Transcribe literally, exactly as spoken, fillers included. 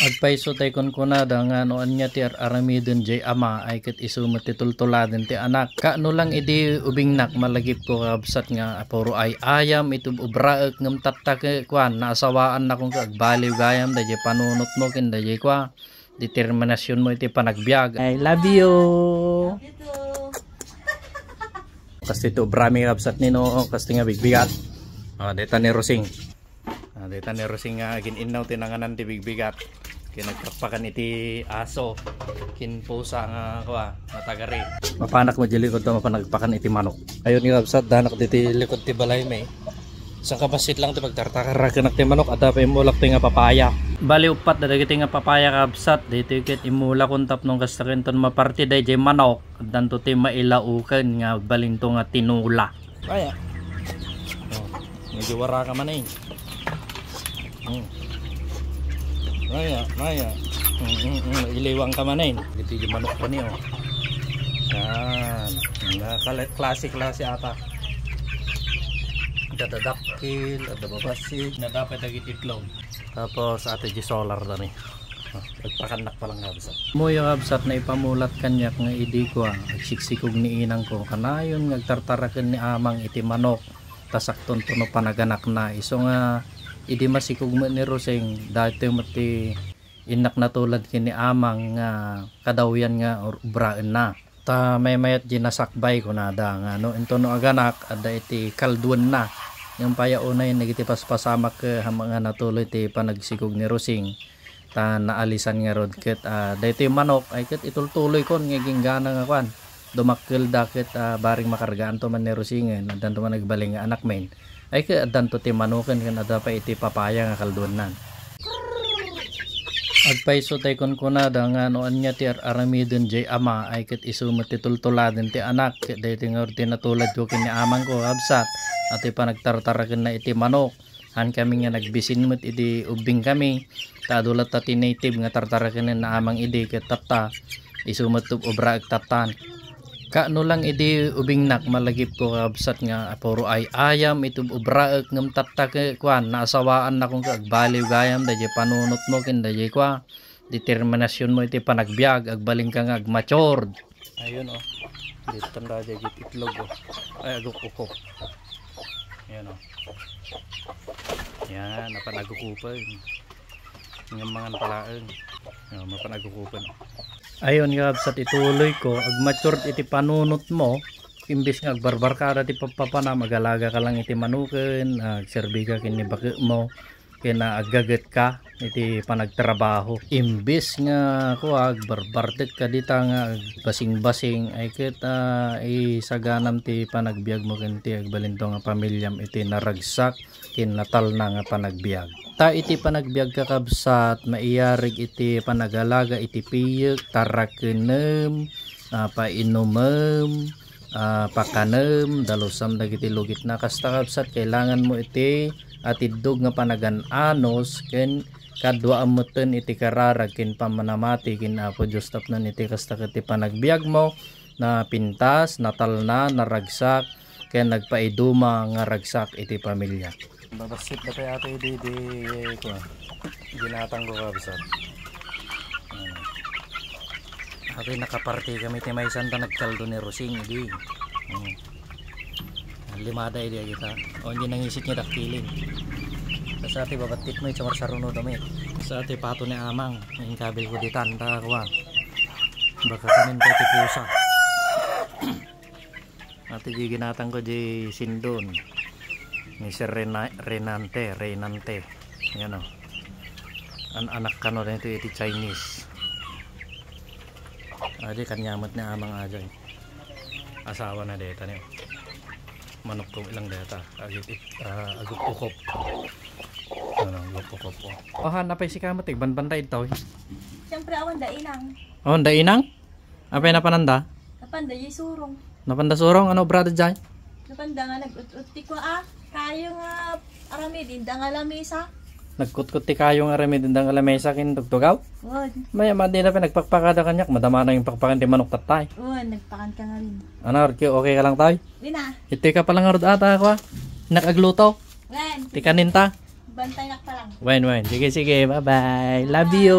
Agpayso tay kunkunada nga no ania ti ar-aramiden jay ama ay ket isu met ti tultuladen ti anak. Kaano lang idi ubingnak, malagipko, kabsat, nga apuro ay-ayam iti ubraek ngem tatta ket kuan, naasawaannakon ket agbaliw gayam dayjay panunotmo ken dayjay kua, determinasionmo iti panagbiag. I love you. Kastoy ti ubrami, kabsat, ni Noo, kastoy nga bigbigat. Ah, dayta ni Rosing. Ah, dayta ni Rosing nga agin-innaw ti nanganan ti bigbigat. Kinagpakpakan iti aso. Kin pusa nga, kua, natagari. Mapanak mo di likod ta mapanagpakan iti manok. Ayun nga, kabsat, danak diti likod ti balay mi. Sangkabassit lang ti pagtartarakenak ti manok, adda pay immulak ti nga papaya. Bali, uppat da dagiti nga papaya, kabsat, daytoy ket immulakon tapno kasta kenton maparti dayjay manok, addanto ti mailaoken nga agbalinto nga tinula. Kaya. Oh, medyo wara ka man eh. Hmm. Maya, maya. Hmm, hmm, hmm. Iliwang ka man eh. Ito yung manok pa niyo. Yan. Na kala-, klase-klase ata. Dadadakil, adda babasig. Na dapat dagiti itlog. Tapos, ate, di solar da ni. Ah, agpakannak pa lang, kabsat. Muyo, kabsat, naipamulat kaniak nga idi kua, agsiksikog ni inangko. Kanayon nga agtartaraken ni amang iti manok. Ta saktonto no panaganakna. Isu nga idi masikog met ni Rosing, daytoy met ti innak natulad ken ni amang nga kadawyan nga ur-, ubraenna. Ta maymayat di nasakbay, kunada, nga no, intono aganak, adda iti kalduenna. Ngem pay unay dagiti paspasamak, eh, nga natuloy ti panagsikog ni Rosing. Ta naalisan ngarud ket, ah, daytoy manok, ay ket itultuloykon nga ginggana nga kuan. Dumakkelda ket, ah, bareng makargaanto man ni Rosingen, addanto man agbalin nga anak men. Ay ket addanto ti manoken ken adda pay iti papaya nga kalduennan. Agpayso tay kunkunada nga no ania ti ar-aramiden jay ama, ay ket isu met ti tultuladen ti anak, ket daytoy ngarud ti natuladko ken ni amangko, kabsat, a ti panagtartarakenna iti manok. Haan kami nga nagbisin met idi ubbing kami, ta adu latta ti native nga tartarakenen ni amang idi ket tatta, isu met ti ubraek tattan. Kaano lang idi ubingnak, malagipko, kabsat, nga apuro ay-ayam iti ubraek ngem tatta ket kuan, naasawaannakon ket agbaliw gayam dayjay panunotmo ken dayjay kua, determinasionmo iti panagbiag, agbalinka nga agmatured. Ayun, oh. Dito tanda dayjay itlog, oh. Ay, aguk-ukop. Ayun, oh. Yan, napan agukupan. Ngem mangan palaeng. Oh, mapan agukupan. Ayun, kabsat, ituloyko. Agmatured iti panunotmo. Imbes nga agbarbarkada ti pappapanam, agalaga ka lang iti manoken, agserbi ka ken ni baketmo, ken aggaget ka iti panagtrabaho. Imbes nga, kua, agbarbartek ka dita nga agbasingbasing, ay ket, ah, isaganam ti panagbiagmo ken ti agbalinto nga pamiliam iti naragsak ken natalna nga panagbiag. Ta iti panagbiag, kakabsat, maiyarig iti panagalaga iti piyek, tarakenem, ah, painumem, ah, pakanem, dalusam dagiti lugitna. Kasta, kabsat, kailanganmo iti atiddog nga panagan-anos ken kaduaam metten iti kararag ken pammanamati ken Apo Dios tapno iti kasta ket ti panagbiagmo napintas, natalna, naragsak, ken nagpaiduma nga ragsak iti pamilya. Babassit da pay ate di, di, kuan. Ginatang ko, kabsat. Ano. Ate, nakaparti kami ti maysan ta nagkaldo ni Rosing, di. Hmm. Limada idi agita. O, hindi nangisit nga dakilin. Sa ate, babattit mo, iti marsaruno dami. Sa ate, pato ni amang. Yung kabil ko di tanda, kuan. Baka kanin pa ti pusa. Ate, di ginatang ko di sindon. Ni Sir Rena-, Renante, Renante. Yan o. An anak kano na ito, iti Chinese. Adi, kanyamat ni amang ajay. Asawa na deta ni. Manok ko ilang deta. Agit, it, ah, aguk-ukop. Ano, aguk-ukop, oh. Oh, han, apay si kamo, tigbanbanda ito, eh. Siyempre, awan da inang. Awan da inang? Apay napananda? Napanda, jay surong. Napanda surong? Ano, brother Jai? Napanda nga nag-ut-ut ti kua, ah. Kayo nga aramid, inda nga lamesa. Nagkutkot ti kayo nga aramid, inda nga lamesa, kin tugtugaw? Wen. Maya, madi na pinagpakpakada kanyak, madama na yung pakpakan ti manok tatay. Wen, nagpakan ka nga rin. Ano, Arki, okay ka lang, tay? Wina. Ito ka pala nga rod ata, ako, ah. Nakagluto. Wen. Ti kaninta. Bantay na pa lang. Wen, wen. Sige, sige. Bye-bye. Love you.